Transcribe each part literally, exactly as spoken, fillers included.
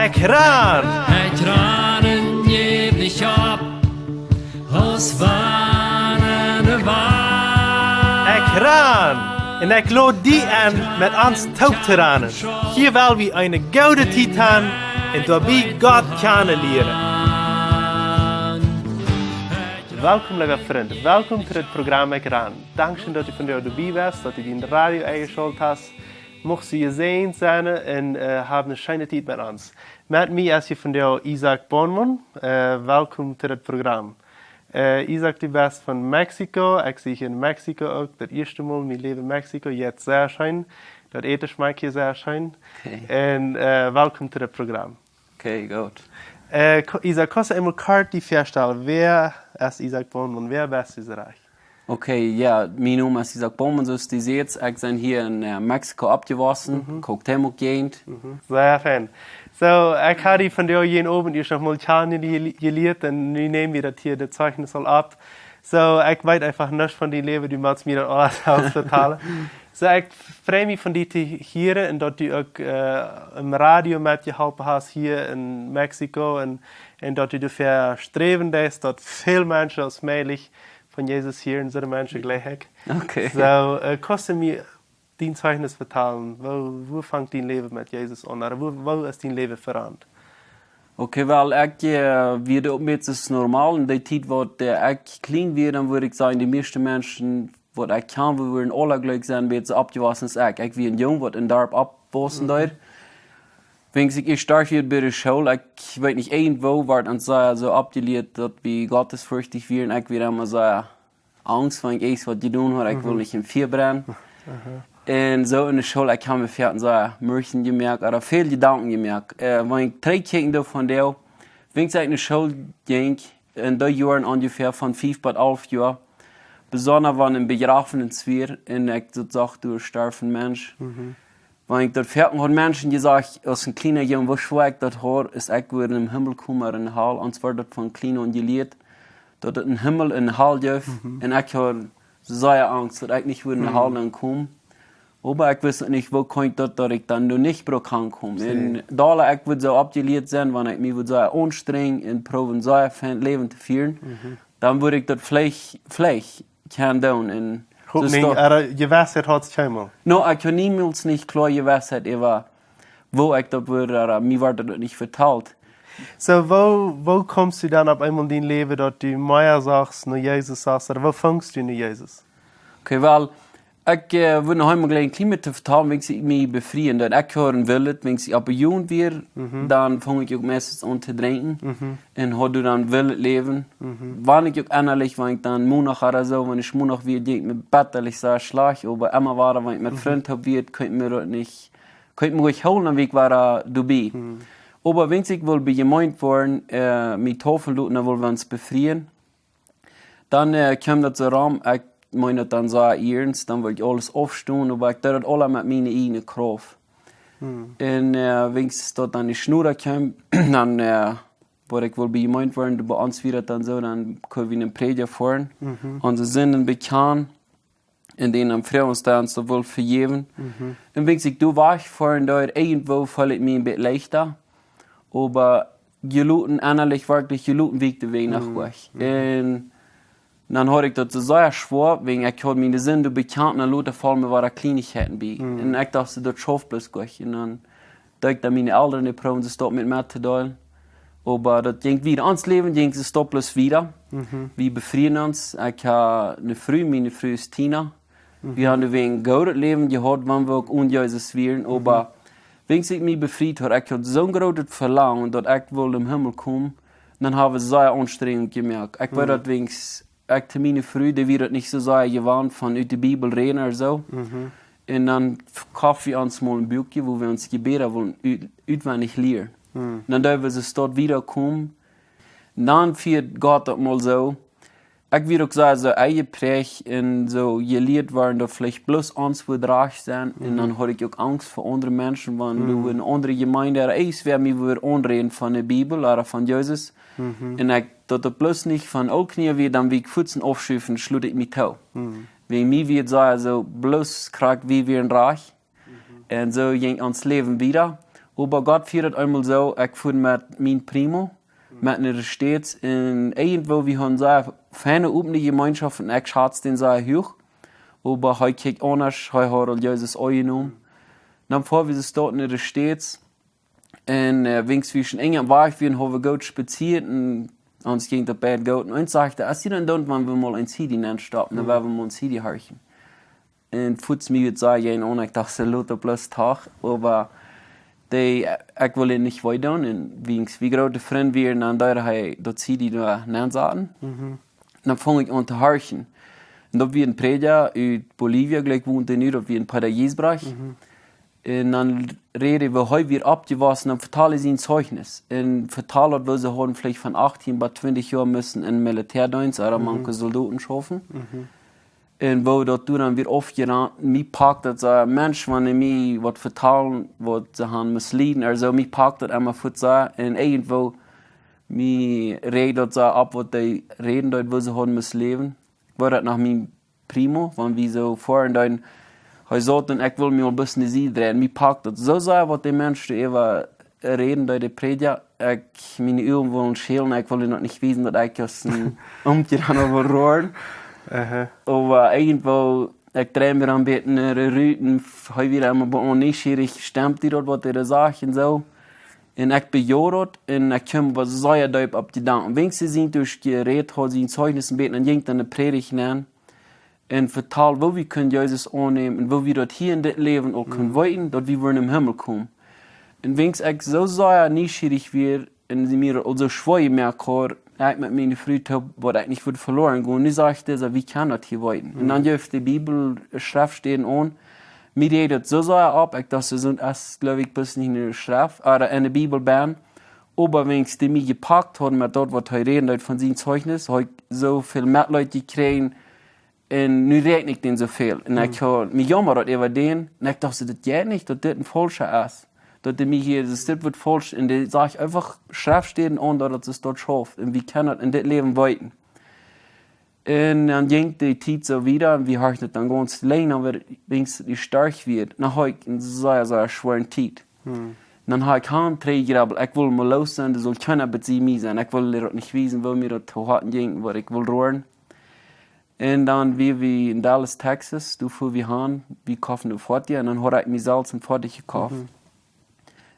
Ekj ran! Ekj ran un jäw nich opp, aus wann de Wand. Ekj ran! Un ekj lod die enn, met ons toop to ranen. Hia well wie eene goode Tiet han un doabie Gott kjanen lieren. Welkom, leewa Frint. Welkom to dit Programm Ekj ran. Dankscheen, daut du vondoag doabie best, daut du dien Radio enjeschalt hast. Muchst du jesäajent sennen un, äh, hab eene scheene Tiet met ons. Met mie es hia vondoag Isaak Bornmann. Äh, welkom to dit Programm. Äh, Isaak, du best von Mexiko. Ekj sie hia en Mexiko uk daut ieeschte Mol en mien Läwen en Mexiko. Jeit sea scheen. Daut Äten schmakjt hia sea scheen. Okay. Un, äh, welkom to dit Programm. Okay, goot. Äh, ko-, Isaak, kaust du eemol kort die väastalen? Wäa es Isaak Bornmann? Wäa best du soo rajcht? Okay, jo, mien Nomen es Isaak Bornmann, soo aus du sajchst. Ekj sie hia en, äh, Mexiko oppjewossen, Mhm. Cuauhtémoc Gegend. Mhm. Sea fein. Soo, ekj hab die vondoag dän Owent ieescht noch mol kjanen jeli-, jelieet un nu näm wie daut hia, daut Zeichnis aul opp. Soo, ekj weet eefach nuscht von dien Läwen, du motst mie daut aules selfst vetalen. Soo, ekj frei mie von die to hieren un daut du uk, äh, em Radio metjeholpen hast hia en Mexiko un, un daut du doafäa sträwen deist, daut väl Menschen aus mäajlich von Jesus hieren, soo de Menschen jlikj ekj. Okay. Soo, äh, kaust du mie dien Zeichnis vetalen? Woo, woo funk dien Läwen met Jesus aun? Ooda woo, woo es dien Läwen veraundat? Okay, well, ekj, äh, wia daut meist normal. En dee Tiet, waut, äh, ekj kjlien wia, dan wudd ekj sajen, de mieeschte Menschen, waut ekj kjan, wie wieren aula jlikj, sent bät soo oppjewossen aus ekj. Ekj wia een Jung, waut em Darp oppwossen Mhm. deed. Wan ekj ieescht doa wia bie de School, ekj weet nich, irjentwoo wort ons soo, soo oppjelieet, daut wie gottesfürchtig wieren. Ekj wia emma soo Angst, wan ekj irjent waut jedonen haud, ekj Mhm. wull nich em Fia brennen. Aha. Un soo en de School, ekj hab mie väl soo Moakjen jemoakt, ooda väl Jedanken jemoakt. Äh, wan ekj trigjkjikj doavon, wan ekj en de School jinkj, en dee Joaren onjefäa von fief bat alf Joa, besonda wan een Bejrafnis wia, un ekj daut sach, doa storf een Mensch. Mhm. Wan ekj daut foaken haud Menschen jesajcht, aus een kjliena Jung, woo schwoa ekj daut haud, aus ekj wudd em Himmel komen ooda en de Hal, ons wort daut von kjlien aun jelieet, daut et een Himmel un Hal jeef, Mhm. un ekj haud sea Angst, daut ekj nich wudd en de Mhm. Hal nenkomen. Oba ekj wist nich, woo kunn daut, daut ekj dan nu nich bruck hankomen. Soo. Un doa, ekj wudd soo oppjelieet sennen, wan ekj mie wudd soo aunstrenjen un proowen soo fein Läwen to fieren, Mhm. dan wudd ekj daut veleicht, veleicht kjennen doonen. Un Hoop soo nich, daut, ooda Jewissheit haudst kjeenmol? No, ekj haud niemols nich kloa Jewissheit äwa, woo ekj daut wudd, ooda mie wort daut nich vetalt. Soo, woo, woo kjeemst du dan opp eemol en dien Läwen, daut du mea sachst, no Jesus sachst, ooda woo fungst du no Jesus? Okay, well, ekj, äh, wudd noch eemol jlikj een kjlien bät vetalen, wan ekj mie befrieen deed. Ekj haud een Wellen, wan ekj opp een Jugend wia, Mhm. dan funk ekj uk meist aun to drinkjen. Mhm. Un haud dan wellen Läwen. Mhm. Wan ekj uk ennalich, wan ekj dan Moonach ooda soo, wan ekj Moonach wia, jinkj mie bettalich sea schlajcht, oba emma wada, wan ekj met Mhm. Frind opp wia, kunn ekj mie daut nich, kunn ekj mie nich hoolen, un wia ekj wada doabie. Mhm. Oba wan ekj wull bie Jemeent woaren, äh, mie deepen loten, dan wull wie ons befrieen. Dan, äh, kjeem daut soo rom, ekj meen daut dan soo iernst, dan wull ekj aules aufstonen, oba ekj deed daut aula met miene ieejne Krauft. Mhm. Un, äh, wan daut dan de Schnur kjeem, dan, äh, wua ekj wull bie Jemeent woaren, bie ons wia daut dan soo, dan kunn wie eenen Prädja foaren, Mhm. onse Sinden bekjanen, un dän dan froagen, daut hee ons daut wull vejäwen. Mhm. Un wan ekj doa wajch foaren deed, irjentwoo feeld ekj mie een bät leichta, oba jeloten, ennalich werkjlich jeloten, wia ekj de Wajch noch Mhm. wajch. Mhm. Un dan haud ekj daut soo sea schwoa, wan ekj haud miene Sinden bekjant, un dan lota foll mie wada Kjleenichkjeiten bie. Mhm. Un ekj docht, daut schauft bloos goa. Un dan deed ekj dan miene Elren proowen, daut met mie to deelen. Oba daut jinkj wieda. Ons Läwen jinkj soo stapelwies wieda. Mhm. Wie befrieen ons. Ekj hab eene Fru, miene Fru es Tina. Mhm. Wie haben een goodet Läwen jehaut, wan wie uk onen Jesus wieren. Mhm. Oba wan ekj mie befriet haud, ekj haud soon grootet Velangen, daut ekj wull em Himmel komen, dan hab wie sea Aunstrenjunk jemoakt. Ekj weet Mhm. daut wan ekj to miene Fru, dee wia daut nich soo sea jewant von ut de Bibel räden ooda soo. Mhm. Un dan koft wie ons mol een Buakje, wua wie ons Jebäda wullen ut-, utwendich lieren. Mhm. Un dan deed wie soo staut wieda komen. Dan fieed Gott daut mol soo. Ekj wia uk soo, soo enjepräacht un soo jelieet worden, daut veleicht bloos ons wudd rajcht sennen. Un Mhm. dan haud ekj uk Angst fa aundre Menschen, wan Mhm. doa eene aundre Jemeent ooda irjentwäa mie wudd aunräden von de Bibel ooda von Jesus. Mhm. Un ekj, daut daut bloos nich von Oolkolonie wia, dan wia ekj fuaz aufschuwen, schloot ekj mie too. Mhm. Wäajen mie wia daut soo, soo bloos krakjt, wie wieren rajcht. Mhm. Un soo jinkj ons Läwen wieda. Oba Gott fieed daut eemol soo, ekj fua met mien Primo, met no de States, un irjentwoo, wie hauden soo eene feine, opne Jemeenschoft, un ekj schaz dän soo huach. Oba hee kjikjt aundasch, hee haud aul Jesus aunjenomen. Dan fua wie soo no de States, un, äh, wiels wie schwind enj wajch wieren, haud wie goot spazieet, un ons jinkj daut beid goot. Un eent säd hee: "Aus jie dan doonen, wan wie mol een C D nenstoppen, dan woa wie mol een C D horchen." Un fuaz mie wia daut soo, un ekj docht, soo lot opp bloos Tag, oba dee, ekj wull am nich wee doonen, un wiels wie groote Frind wieren, dan deed hee daut C D doa nensaten. Dan funk ekj aun to horchen. Un daut wia een Prädja ut Bolivien, jlikj wont hee nu, daut wia een Prädja Giesbrecht. Un dan räd hee, woo hee wia oppjewossen, un vetald hee sien Zeugnis. Un vetald daut, woo see hauden veleicht von achtieen bat twintich Joa musten em Militäadeenst, ooda mank Soldoten schaufen. Un woo daut doa dan wia aufjerant, mie pakt daut soo, Mensch, wan dee mie waut vetalen, waut see hauden musst lieden, ooda soo, mie pakt daut emma fuaz soo, un irjentwoo, mie räd daut soo opp, waut dee räden deed, woo see hauden musst läwen. Woo daut no mien Primo, wan wie soo foaren, dan, hee säd, un ekj wull mie aul bloos no de Sied dreien. Mie pakt daut soo soo, waut dee Mensch doa äwa räden deed, de Prädja. Ekj, miene Uagen wullen schälen, ekj wull daut nich wiesen, daut ekj aus een Omkje dan äwa roaren. Oba irjentwoo, ekj dreid mie dan een bät no de Ruten, hee wia emma bie ons nieschierich, stemt die daut, waut hee doa sajcht un soo. Un ekj bejoa daut, un ekj kjeem oba sea deep opp Jedanken. Wiels hee sien Tus jerät haud, sien Zeugnis een bät, dan jinkj dan de Prädicht nenn un vetald, woo wie kunnen Jesus aunnämen un woo wie daut hia en dit Läwen uk kunnen weeten, daut wie wudden em Himmel komen. Un wiels ekj soo sea nieschierich wia un see mie aul soo schwoa jemoakt haud, ekj met miene Fru toop, waut ekj nich wull veloaren gonen, nu säd ekj dise: "Wie kjennen daut hia weeten." Un dan jeef de Bibel Schreftstäden aun. Mie räd daut soo sea opp, ekj docht, soo, daut es, jleew ekj, bloos nich en de Schreft, ooda en de Bibel bennen. Oba wiels dee mie jepakt haud met daut, waut hee räden deed von sien Zeugnis, haud ekj soo väl Metleet jekjräajen, un nu räakjen ekj dän soo väl. Un ekj haud mie jaumad daut äwa dän, un ekj docht soo, daut jeit nich, daut dit een Faulscha es. Daut dee mie hia, daut dit woat faulsch, un dee sajcht eefach Schreftstäden aun, daut et soo doa schauft. Un wie kjennen daut en dit Läwen weeten. Un dan jinkj de Tiet soo wieda, un wie horchten daut dan gaunz lang, dan wia, wiels wie stoakj wieren, dan haud ekj eene sea, sea schwoare Tiet. Dan haud ekj han trigjjegrabbelt, ekj wull mol los sennen, doa sull kjeena bie mie sennen. Ekj wull daut nich wiesen, woo mie daut to Hoaten jinkj, waut ekj wull roaren. Un dan wia wie en Dallas, Texas, doa fua wie han, wie koften een Foatich, un dan haud ekj mie selfst een Foatich jekoft.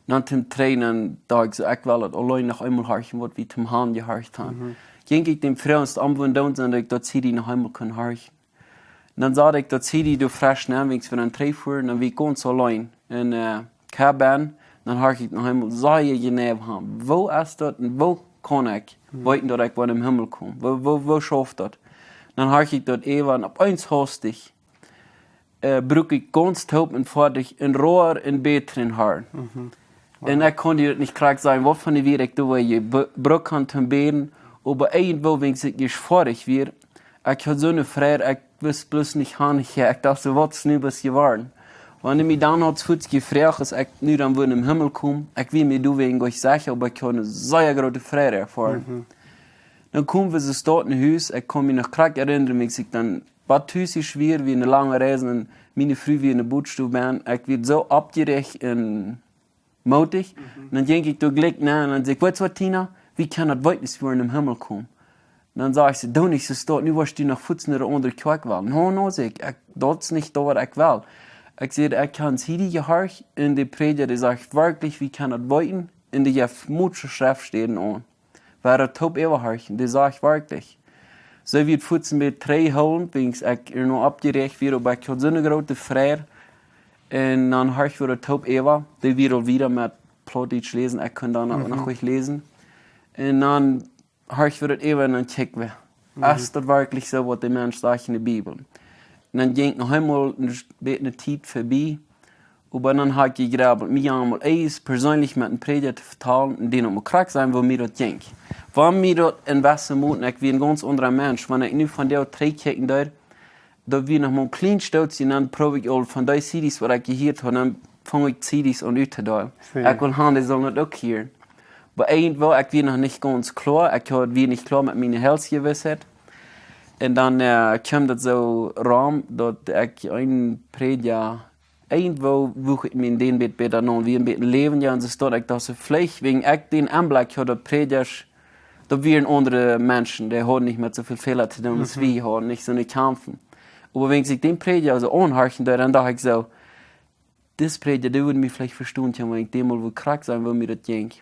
Dan toom Trainen, docht ekj soo, ekj well daut auleen noch eemol horchen, waut wie toom han jehorcht han. Jinkj ekj dän Fru aum Woon doonen, daut ekj daut C D noch eemol kunn horchen. Dan säd ekj daut C D doa fresch nenn, wiels wie dan trigjfuaren, dan wia ekj gaunz auleen. Un, äh, ekj bie, dan horcht ekj noch eemol sea jeneiw han. Woo es daut un woo kaun ekj weeten, daut ekj woa em Himmel komen? Woo, woo, woo schauft daut? Dan horcht ekj daut äwa un opp eemol haustich, äh, bruak ekj gaunz toop een Foatich un roa un bäd toom Harn. Un ekj kunn die daut nich krakjt sajen, waut von dee wia ekj doa woo jebrukt han toom bäden, oba irjentwoo, wiels ekj ieescht foadich wia, ekj haud soone Freid, ekj wist bloos nich han, ekj docht soo, waut es nu bloos jeworden? Wan ekj mie dan haud fuaz jefroacht, aus ekj nu dan wudd em Himmel komen, ekj wia mie doawäajen goanich secha, oba ekj haud eene sea groote Freid erfoaren. Dan kjeemen wie soo doa no Hus, ekj kaun mie noch krakjt erinnren, wiels ekj dan bat Hus wia, wia eene lange Reis, un miene Fru wia en de Bodstow bennen, ekj wia soo oppjeräacht un mootich. Un dan jinkj ekj doa jlikj nenn un dan säd ekj: "Weetst waut, Tina? Wie kjennen daut weeten, aus wie em Himmel komen." Dan säd see: "Doo nich soo stoakj, nu woascht du noch fuaz no de aundre Kjoakj wellen." "No, no," säd ekj, "ekj, daut es nich daut, waut ekj well." Ekj säd: "Ekj hab een C D jehorcht un de Prädja, dee sajcht werkjlich, wie kjennen daut weeten, un dee jeft mutsche Schreftstäden aun. Wie woaren daut toop äwahorchen, dee sajcht werkjlich." Soo wia daut fuaz een bät trigjhoolen, wiels ekj ea noch oppjeräacht wia, oba ekj haud soone groote Freid. Un dan horcht wie daut toop äwa, dee wia aul wieda met Plautdietsch läsen, ekj kunn dan uk noch goot läsen. Un dan horcht wie daut äwa un dan kjikjt wie: "Es daut werkjlich soo, waut de Mensch sajcht en de Bibel?" Un dan jinkj noch eemol een bät Tiet verbie, oba dan haud ekj jejrebbelt, mie eemol ees perseenlich met een Prädja to vetalen un dän uk mol krakjt sajen, woo mie daut jinkj. Woo mie daut en wesse Moten, ekj wia een gaunz aundra Mensch, wan ekj nu von doa trigjkjikjen deed, daut wia noch mau een kjlien Stootje, un dan proow ekj aul von dee C Ds, waut ekj jehieet haud, dan funk ekj C Ds aun uttodeelen. Ekj wull han, dee sullen daut uk hieren. Oba irjentwoo, ekj wia noch nich gaunz kloa, ekj haud, wia nich kloa met miene Heilsjewissheit. Un dan, äh, kjeem daut soo rom, daut ekj een Prädja Irjentwoo wuch ekj mie dän bät bäta aun, wia een bät läwendja un soo stoakj, ekj docht soo, veleicht wäajen ekj dän Enblikj haud, daut Prädjasch, daut wieren aundre Menschen, dee hauden nich met soo väl Fäla to doonen aus wie hauden, nich soo ne Kjamfen. Oba wan ekj dän Prädja soo aunhorchen deed, dan docht ekj soo, dis Prädja, dee wudd mie veleicht vestonen kjennen, wan ekj däm mol wudd krakjt sajen, woo mie daut jinkj.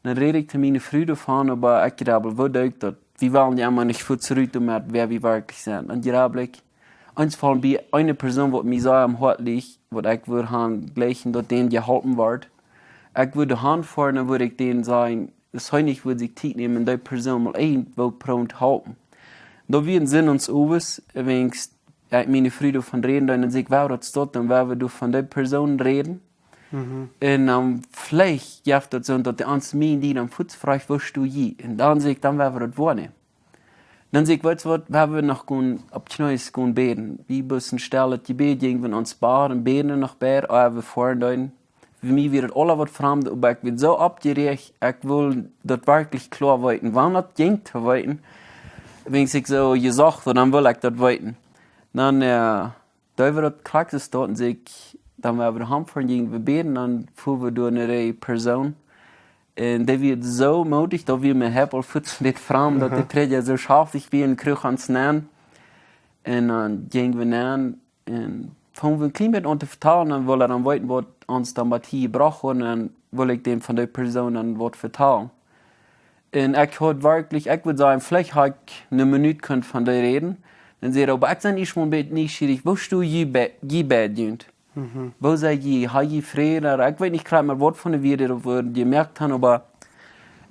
Dan räd ekj to miene Fru doavon, oba ekj jrebbel, woo doo ekj daut? Wie wellen je emma nich fuaz rut doamet, wäa wie werkjlich sent. Dan jrebbel ekj, eent von bie eene Persoon, waut mie sea aum Hoat licht, waut ekj wudd han jleichen, daut dän jeholpen woat. Ekj wudd doahan foaren, dan wudd ekj dän sajen, es hee nich wudd sikj Tiet nämen, dee Persoon mol irjentwoo proowen to halpen. Daut wia een Sinn ons Owes, wan ekj miene Fru doavon räden deed, dan säd ekj, woo daut steit, dan woa wie doa von dee Persoon räden. Un dan veleicht jeft daut soo, daut dee ons mie dee dan fuaz fruach, woo steit jie? Un dan säd ekj, dan woa wie daut woanämen. Dan säd ekj, weetst waut, woa wie noch gonen opp Kjnees gonen bäden. Wie musten stell daut Jebäd jinjen, wan ons bäden, bäden noch bäden, ea wie foaren deeden. Fa mie wia daut aula waut framd, oba ekj wia soo oppjeräacht, ekj wull daut werkjlich kloa weeten. Wan daut jinkj to weeten, wan ekj soo jesocht haud, dan wull ekj daut weeten. Dan, äh, deed wie daut krakjt soo stonen, säd ekj, dan woa wie doahan foaren, jinjen wie bäden, dan foaren wie doa no dee Persoon. Un dee wia soo moodich, daut wia mie hia aul fuaz een bät framd, daut de Prädja soo schaftich wia un kjrieech ons nenn. Un dan jinjen wie nenn, un fungen wie een kjlien bät aun to vetalen, dan wull hee dan weeten, waut ons dan bat hia jebrocht haud, un dan wull ekj däm von dee Persoon dan waut vetalen. Un ekj haud werkjlich, ekj wudd sajen, veleicht haud ekj ne Minut kunt von dee räden. Dan säd hee, oba ekj sie ieescht mol een bät nieschierich, woo steit jie bie-, jie beid junt? Woo sent jie, ha jie Fräd? Oda ekj weet nich krakjt mea, waut von de Wieed daut wie jemoakt han, oba,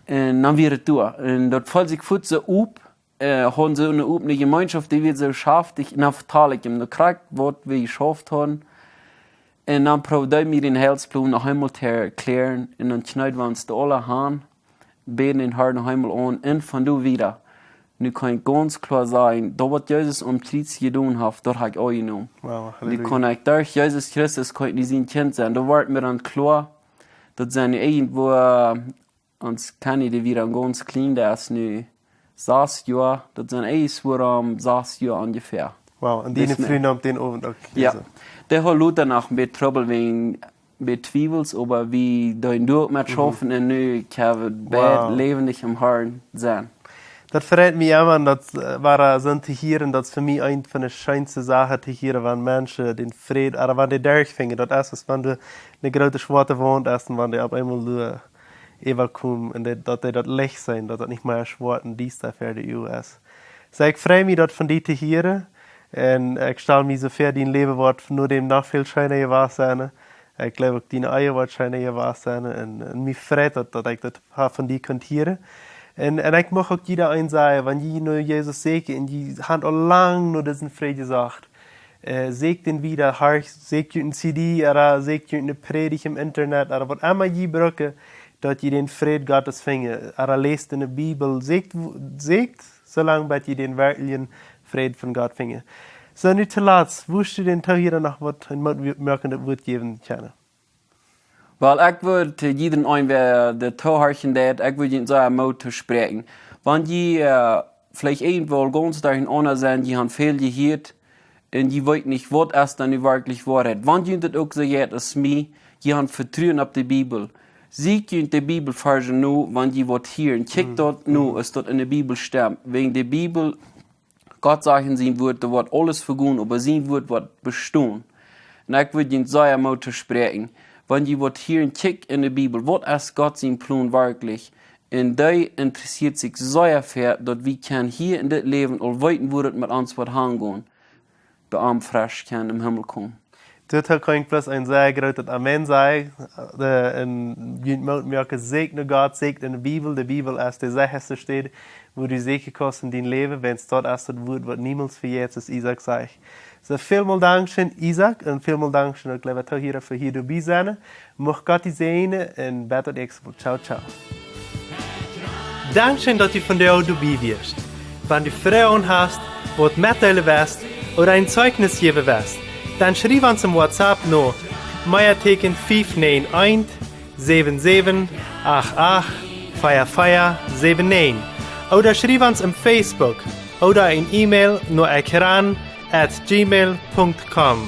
un dan wia et doa. Un daut feeld sikj fuaz soo op, äh, hauden soo ne opne Jemeenschoft, dee wia soo schaftich, un dan vetald ekj am daut krakjt, waut wie jeschauft hauden. Un dan proowd hee mie dän Heilsplon noch eemol to erkjlären, un dan kjneed wie ons doa aula han, bäden dän Harn noch eemol aun, un von doa wieda. Nu kaun ekj gaunz kloa sajen, daut waut Jesus aum Kjriez jedonen haft, daut hab ekj aunjenomen. Wow, nu halleluja. Kaun ekj derch Jesus Christus, kaun ekj nu sien Kjint sennen. Daut woat mie dan kloa, daut sent nu irjentwoo, äh, ons Kenny, dee wia dan gaunz kjlien, dee es nu sas Joa, daut sent ieescht wuarom sas Joa onjefäa. Wow, un dee Fru nemt dän Owent uk. Jo. Dee haud lota noch een bät Trubbel wäajen Betwiewels, oba wie deeden doa uk met schaufen un nu kjenn wie beid läwendich em Harn sennen. Daut freit mie emma, daut, äh, wia soo to hieren, daut es fa mie eent von de scheenste Sachen to hieren, wan Menschen dän Fräd, oda wan dee derchfungen, daut es, aus wan doa ne groote schwoate Waunt es un wan dee opp eemol doa äwakomen un dee, daut dee daut Licht seenen, daut daut nich mea schwoat un diesta ver de Uagen es. Soo, ekj frei mie daut von die to hieren. Un ekj stal mie soo väa, dien Läwen woat no däm noch väl scheena jewast sennen. Ekj jleew uk, diene Ehe woat scheena jewast sennen. Un, un mie freit daut, daut ekj daut ha von die kunt hieren. Un, un ekj mucht uk jieda eenen sajen, wan jie no Jesus sieekjen un jie han aul lang no disen Fräd jesocht, äh, sieekjt dän wieda, horcht, sieekjt junt een C D, oda sieekjt junt ne Prädicht em Internet, oda waut emma jie brucken, daut jie dän Fräd Gottes finjen, oda läst enne Bibel, sieekjt, sieekjt, soo lang bat jie dän werkjlichen Fräd von Gott finjen. Soo, nu toolatst, wurscht du dän Toohiera noch waut een Moot moakendet Wuat jäwen kjennen? Well, ekj wudd to jieda eenen, wäa doa toohorchen deit, ekj wudd junt sea Moot toospräakjen. Wan jie, äh, veleicht irjentwoo gaunz derchenaunda sent, jie han väl jehieet, un jie weeten nich, waut es dan nu werkjlich Woarheit. Wan junt daut uk soo jeit aus mie, jie han Vetruen opp de Bibel. Sieekjt junt de Bibelvarsch no, wan jie waut hieren. Kjikjt daut no, aus daut enne Bibel stemt. Wäajen de Bibel, Gott sajcht en sien Wuat, doa woat aules vegonen, oba sien Wuat woat bestonen. Un ekj wudd junt sea Moot toospräakjen. Wan jie waut hieren, kjikjt enne Bibel, waut es Gott sien Plon werkjlich? Un dee interessieet sikj sea väa, daut wie kjennen hia en dit Läwen aul weeten, woo daut met ons woat hangonen, bat wie fresch kjennen em Himmel komen. Doatoo kaun ekj bloos een sea grootet Amen sajen. Äh, un junt Moot moaken, sieekjt no Gott, sieekjt enne Bibel. De Bibel es de sechaste Städ, wua du sieekjen kaust en dien Läwen, wiels daut es daut Wuat, waut niemols vejäft es, aus Isaak sajcht. Soo, välmol dankscheen, Isaak, un välmol dankscheen uk, leewa Toohiera, fa hia doabie sennen. Mucht Gott die säajnen un bat daut näakjste Mol. Ciao, ciao. Dankscheen, daut du vondoag doabie wieescht. Wan du Froagen hast, waut metdeelen west ooda een Zeichnis jäwen west, dan schriew ons em WhatsApp no Meateken fief näajen eent, säwen säwen, acht acht, vea vea, säwen näajen. Ooda schriew ons em Facebook ooda een E-Mail no ekran at gmail punkt com.